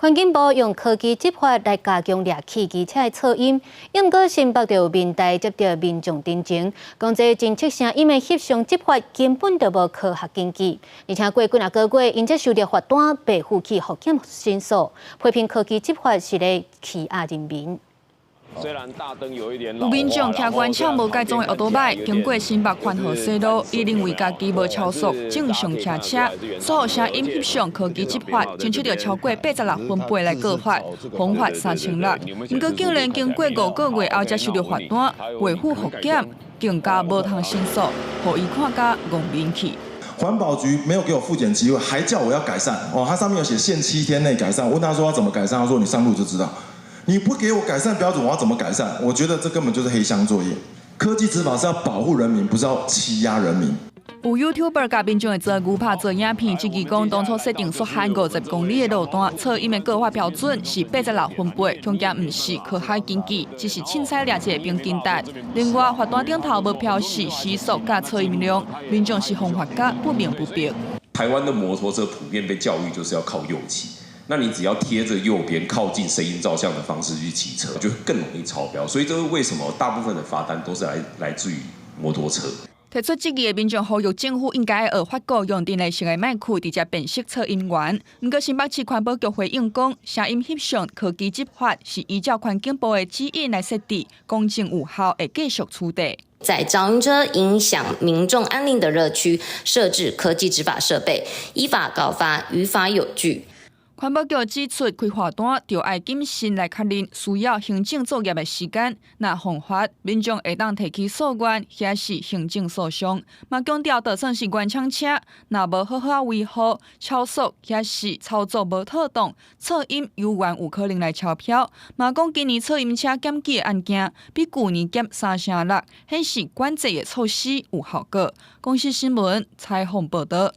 環境部用科技執法來加強掠去機車的噪音，毋過新北就有民代接著民眾陳情，講這偵測聲音的翕相執法根本就無科學根據，而且過幾若個月，𪜶才收著罰單，被負起復檢申訴，批評科技執法是咧欺壓人民。雖然大燈有一點有民眾騎原廠無改裝的歐多擺，經過新北環河西路，伊認為家己無超速，正常騎車，所以聲音翕相科技執法，偵測著超過86分貝來告發，罰款3600。毋過竟然經過5個月後才收著罰單，未付復檢，更加無通申訴，予伊看甲戇面去。環保局沒有給我複檢機會，還叫我要改善。哦，它上面有寫限7天內改善。我問他說要怎麼改善，他說你上路就知道。你不給我改善標準，我要怎麼改善？我覺得這根本就是黑箱作業。科技執法是要保護人民，不是要欺壓人民。有 YouTuber 共民眾的做牛拍做影片，質疑講當初設定速限50公里的路段，噪音的告發標準是86分貝，恐驚毋是科學根據，只是凊彩掠一個平均值。另外，罰單頂頭無標示時速佮噪音量，民眾是予罰甲不明不白。台灣的摩托車普遍被教育就是要靠右騎。那你只要貼着右邊靠近聲音照相的方式去騎車，就更容易超標。所以這是為什麼大部分的罰單都是來自於摩托車。提出質疑的民眾呼籲政府應該學法國用電力式的麥克直接辨識噪音源。毋過新北市環保局回應講，聲音翕相科技執法是依照環境部的指引來設置，公正有效，會繼續取締。在噪音車影響民眾安寧的熱區設置科技執法設備，依法告發，於法有據。環保局指出，開罰單就愛謹慎來確認需要行政作業的時間，若犯法，民眾會當提起訴願，或是行政訴訟。嘛強調，就算是原廠車，若無好好維護、超速或是操作無妥當，噪音猶原有可能來超標。嘛講今年噪音車檢舉的案件比舊年減3成6，顯示管制的措施有效果。公視新聞採訪報導。